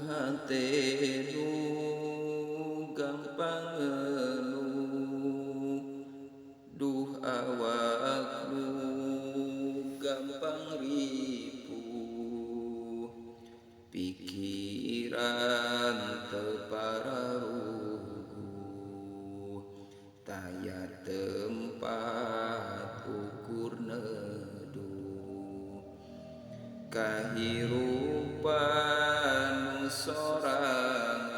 Hate nu gampang ngeluh, duh awak nu gampang ripuh, pikiran teu pararuguh, taya tempat ukur neduh, kahirupan nu sorangan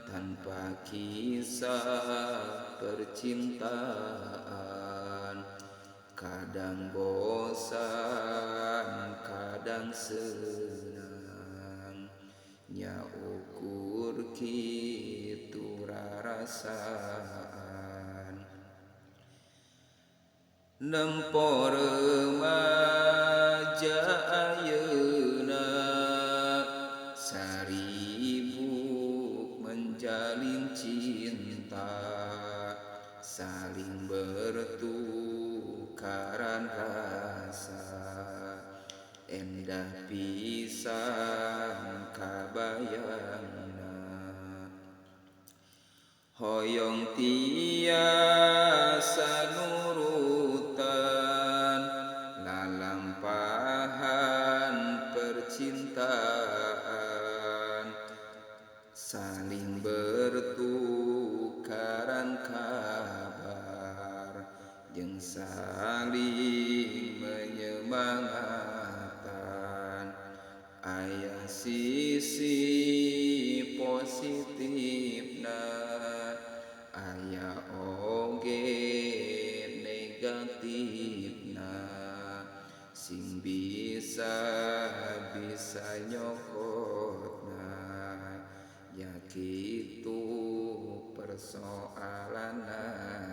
tanpa kisah percintaan, kadang bosan kadang senang, nya ukur kitu rarasaan. Nempo remaja ayeuna saribuk menjalin cinta, saling bertukaran rasa, endah pisan kabayangna. Hoyong tiasa nurutan lalampahan percintaan, saling bertukaran kabar jeung saling menyemangatan. Aya sisi positifna, aya oge negatifna, sing bisa bisa nyokotna, ya kitu persoalanana.